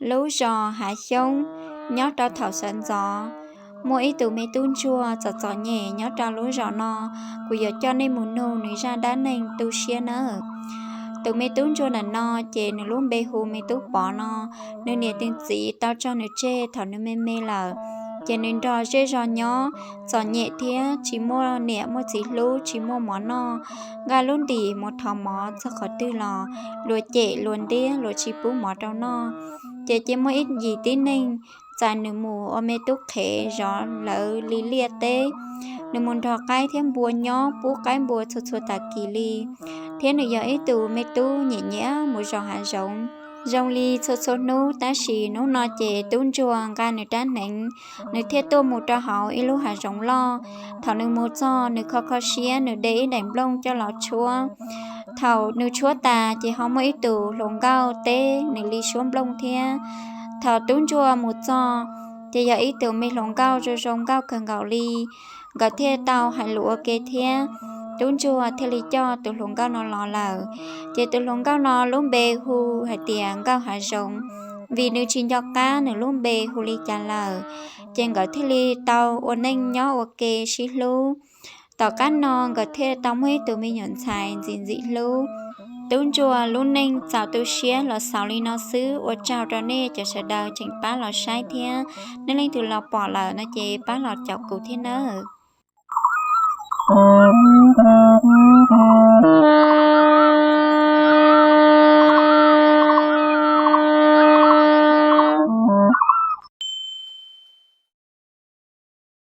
Lub zos Hav Xyoob, nyob rau thaum sawv ntxov, muaj ib tug me tub ntsuag txom txom nyem nyob rau lub zos no. Kuv yuav coj nej mus nug nws zaj dab neeg tu siab nawb. Tus me tub ntsuag ntawm no ces nws lub npe hu me tub Pov no. Nws niam nws txiv tau tso nws tseg thaum nws me me lawm, ces nws nrog zej zog nyob txom nyem thiab tsis muaj niam muaj txiv hlub, tsis muaj mov noj. Nqa lub ntim mus thov mov txog qhov twg los luag cem luag ntiab, luag tsis pub mov rau noj. Ces cia muaj ib yim tib neeg txais nws mus ua me tub qhev zov lawv li liaj teb. Nws mus nrog qaib thiab npua nyob, pub qaib npua txhua txhua tag kis li, thiab nws yog ib tug me tub nyiam nyiam mus zov hav zoov zoo li txhua txhua hnub. Tab sis hnub no ces tub ntsuag nqa nws rab hneev, nws thiaj tuaj mus rau hauv ib lub hav zoov loj. Thaum nws mus txog, nws kho kho siab, nws de ib daim nplooj coj los tshuab. Thaum nws tshuab tas ces ho muaj ib tug hluas nkauj teb nws li suab nplooj thiab. Thaum tub ntsuag mus txog, ces yog ib tug me hluas nkauj zoo zoo nkauj kawg nkaus li. Nkawd thiaj tau hais lus ua ke thiab. Tub ntsuag thiaj li coj tus hluas nkauj no los lawm. Ces tus hluas nkauj no lub npe hu hais tias Nkauj Hav Zoov, vim nws tsis nco qab nws lub npe hu li cas lawm. Ces nkawd thiaj li tau ua neej nyob ua ke sib hlub. Tom qab no nkawd thiaj tau muaj ib tug me nyuam ntxhais ntxim ntxim hlub. Tub ntsuag lub neej txaus tu siab los xaus li no xwb. Ua tsaug rau nej cov sawv daws tseem pab los saib thiab. Nej leej twg los pom lawm no ces pab los caum kuv thiab nawb.